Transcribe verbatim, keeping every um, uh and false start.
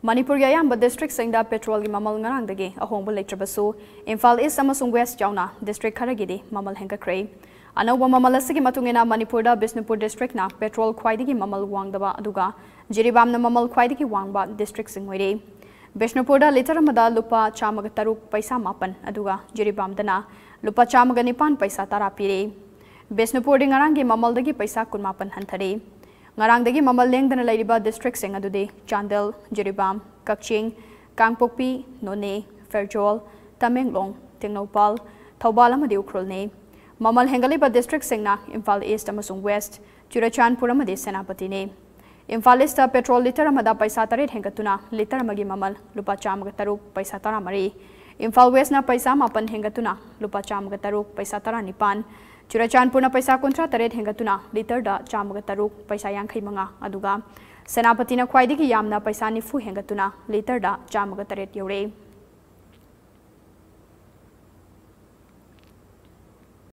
ꯃꯅꯤꯄꯨꯔꯒꯤ ꯑꯌꯥꯝꯕ ꯗꯤꯁꯇ꯭ꯔꯤꯛꯁꯤꯡꯗ ꯄꯦꯇ꯭ꯔꯣꯜꯒꯤ ꯃꯃꯜ ꯉꯔꯥꯡꯗꯒꯤ ꯑꯍꯣꯡꯕ ꯂꯩꯇ꯭ꯔꯕꯁꯨ, ꯏꯝꯐꯥꯜ ꯏꯁ ꯑꯃꯁꯨꯡ ꯋꯦꯁ ꯌꯥꯎꯅ ꯗꯤꯁꯇ꯭ꯔꯤꯛ ꯈꯔꯒꯤꯗꯤ ꯃꯃꯜ ꯍꯦꯟꯒꯠꯈ꯭ꯔꯦ꯫ ꯑꯅꯧꯕ ꯃꯃꯜ ꯑꯁꯤꯒꯤ ꯃꯇꯨꯡ ꯏꯟꯅ ꯃꯅꯤꯄꯨꯔꯗ ꯕꯤꯁꯅꯨꯄꯨꯔ ꯗꯤꯁꯇ꯭ꯔꯤꯛꯅ ꯄꯦꯇ꯭ꯔꯣꯜ ꯈ꯭ꯋꯥꯏꯗꯒꯤ ꯃꯃꯜ ꯋꯥꯡꯗꯕ ꯑꯗꯨꯒ ꯖꯤꯔꯤꯕꯥꯝꯅ ꯃꯃꯜ ꯈ꯭ꯋꯥꯏꯗꯒꯤ ꯋꯥꯡꯕ ꯗꯤꯁꯇ꯭ꯔꯤꯛꯁꯤꯡ ꯑꯣꯏꯔꯦ꯫ ꯕꯤꯁꯅꯨꯄꯨꯔꯗ ꯂꯤꯇꯔ ꯑꯃꯗ ꯂꯨꯄꯥ ꯆꯥꯝꯃꯒ ꯇꯔꯨꯛ ꯄꯩꯁꯥ ꯃꯥꯄꯟ ꯑꯗꯨꯒ ꯖꯤꯔꯤꯕꯥꯝꯗꯅ ꯂꯨꯄꯥ ꯆꯥꯝꯃꯒ ꯅꯤꯄꯥꯟ ꯄꯩꯁꯥ ꯇꯔꯥ ꯄꯤꯔꯦ꯫ ꯕꯤꯁꯅꯨꯄꯨꯔꯗꯤ ꯉꯔꯥꯡꯒꯤ ꯃꯃꯜꯗꯒꯤ ꯄꯩꯁꯥ ꯀꯨꯟꯃꯥꯄꯟ ꯍꯟꯊꯔꯦ꯫ ꯉꯔꯥꯡꯗꯒꯤ ꯃꯃꯜ ꯂꯦꯡꯗꯅ ꯂꯩꯔꯤꯕ ꯗꯤꯁꯇ꯭ꯔꯤꯛꯁꯤꯡ ꯑꯗꯨꯗꯤ ꯆꯥꯟꯗꯦꯜ, ꯖꯤꯔꯤꯕꯥꯝ, ꯀꯛꯆꯤꯡ, ꯀꯥꯡꯄꯣꯛꯄꯤ, ꯅꯣꯅꯦ, ꯐꯦꯔꯖꯣꯜ, ꯇꯃꯦꯡꯂꯣꯡ, ꯇꯦꯡꯅꯧꯄꯥꯜ, ꯊꯧꯕꯥꯜ ꯑꯃꯗꯤ ꯎꯈ꯭ꯔꯨꯜꯅꯤ꯫ ꯃꯃꯜ ꯍꯦꯟꯒꯠꯂꯤꯕ ꯗꯤꯁꯇ꯭ꯔꯤꯛꯁꯤꯡꯅ ꯏꯝꯐꯥꯜ ꯏꯁ ꯑꯃꯁꯨꯡ ꯋꯦꯁ, ꯆꯨꯔꯆꯥꯟꯄꯨꯔ ꯑꯃꯗꯤ ꯁꯦꯅꯥꯄꯇꯤꯅꯤ꯫ ꯏꯝꯐꯥꯜ ꯏꯁꯇ ꯄꯦꯇ꯭ꯔꯣꯜ ꯂꯤꯇꯔ ꯑꯃꯗ ꯄꯩꯁꯥ ꯇꯔꯦꯠ ꯍꯦꯟꯒꯠꯇꯨꯅ ꯂꯤꯇꯔ ꯑꯃꯒꯤ ꯃꯃꯜ ꯂꯨꯄꯥ ꯆꯥꯝꯃꯒ ꯇꯔꯨꯛ ꯄꯩꯁꯥ ꯇꯔꯥꯃꯔꯤ, ꯏꯝꯐꯥꯜ ꯋꯦꯁꯅ ꯄꯩꯁꯥ ꯃꯥꯄꯟ ꯍꯦꯟꯒꯠꯇꯨꯅ ꯂꯨꯄꯥ ꯆꯥꯝꯃꯒ ꯇꯔꯨꯛ ꯄꯩꯁꯥ ꯇꯔꯥꯅꯤꯄꯥꯟ, ꯆꯨꯔꯆꯥꯟꯄꯨꯔꯅ ꯄꯩꯁꯥ ꯀꯨꯟꯊ꯭ꯔꯥ ꯇꯔꯦꯠ ꯍꯦꯟꯒꯠꯇꯨꯅ ꯂꯤꯇꯔꯗ ꯆꯥꯝꯃꯒ ꯇꯔꯨꯛ ꯄꯩꯁꯥ ꯌꯥꯡꯈꯩ ꯃꯉꯥ, ꯑꯗꯨꯒ ꯁꯦꯅꯥꯄꯇꯤꯅ ꯈ꯭ꯋꯥꯏꯗꯒꯤ ꯌꯥꯝꯅ ꯄꯩꯁꯥ ꯅꯤꯐꯨ ꯍꯦꯟꯒꯠꯇꯨꯅ ꯂꯤꯇꯔꯗ ꯆꯥꯝꯃꯒ ꯇꯔꯦꯠ ꯌꯧꯔꯦ꯫